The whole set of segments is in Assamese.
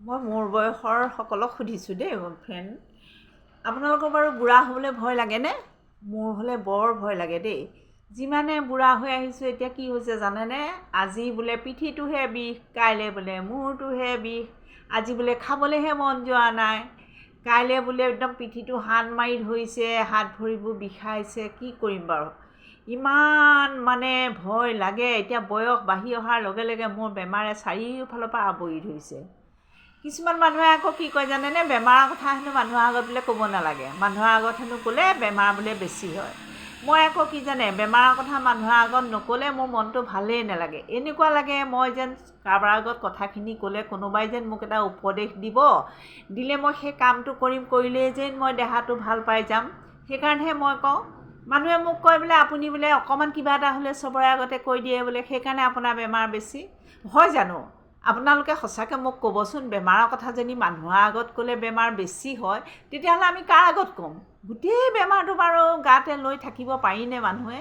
মই মোৰ বয়সৰ সকলক সুধিছোঁ দেই ফ্ৰেণ্ড, আপোনালোকৰ বাৰু বুঢ়া হ'বলৈ ভয় লাগেনে? মোৰ হ'লে বৰ ভয় লাগে দেই। যিমানে বুঢ়া হৈ আহিছোঁ, এতিয়া কি হৈছে জানেনে? আজি বোলে পিঠিটোহে বিষ, কাইলৈ বোলে মূৰটোহে বিষ, আজি বোলে খাবলৈহে মন যোৱা নাই, কাইলৈ বোলে একদম পিঠিটো হাত মাৰি ধৰিছে, হাত ভৰিবোৰ বিষাইছে। কি কৰিম বাৰু, ইমান মানে ভয় লাগে। এতিয়া বয়স বাঢ়ি অহাৰ লগে লগে মোৰ বেমাৰে চাৰিওফালৰ পৰা আৱৰি ধৰিছে। কিছুমান মানুহে আকৌ কি কয় জানেনে? বেমাৰৰ কথা হেনো মানুহৰ আগত বোলে ক'ব নালাগে, মানুহৰ আগত হেনো ক'লে বেমাৰ বোলে বেছি হয়। মই আকৌ কি জানে, বেমাৰৰ কথা মানুহৰ আগত নক'লে মোৰ মনটো ভালেই নালাগে। এনেকুৱা লাগে মই যেন কাৰোবাৰ আগত কথাখিনি ক'লে কোনোবাই যেন মোক এটা উপদেশ দিব, দিলে মই সেই কামটো কৰিম, কৰিলেই যেন মই দেহাটো ভাল পাই যাম। সেইকাৰণেহে মই কওঁ। মানুহে মোক কয় বোলে আপুনি বোলে অকণমান কিবা এটা হ'লে চবৰে আগতে কৈ দিয়ে বোলে, সেইকাৰণে আপোনাৰ বেমাৰ বেছি হয় জানো? আপোনালোকে সঁচাকৈ মোক ক'বচোন, বেমাৰৰ কথা যদি মানুহৰ আগত ক'লে বেমাৰ বেছি হয়, তেতিয়াহ'লে আমি কাৰ আগত ক'ম? গোটেই বেমাৰটো বাৰু গাতে লৈ থাকিব পাৰিনে মানুহে?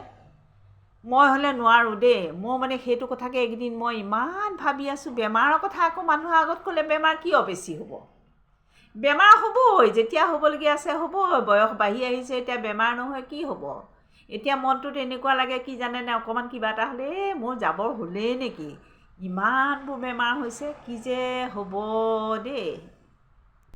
মই হ'লে নোৱাৰোঁ দেই। মোৰ মানে সেইটো কথাকে এইকেইদিন মই ইমান ভাবি আছোঁ। বেমাৰৰ কথা আকৌ মানুহৰ আগত ক'লে বেমাৰ কিয় বেছি হ'ব? বেমাৰ হ'বই, যেতিয়া হ'বলগীয়া আছে হ'বই। বয়স বাঢ়ি আহিছে, এতিয়া বেমাৰ নহয় কি হ'ব? এতিয়া মনটোত এনেকুৱা লাগে কি জানেনে, অকণমান কিবা এটা হ'লে এই মোৰ যাবৰ হ'লেই নেকি, ইমানবোৰ বেমাৰ হৈছে, কি যে হ'ব দেই।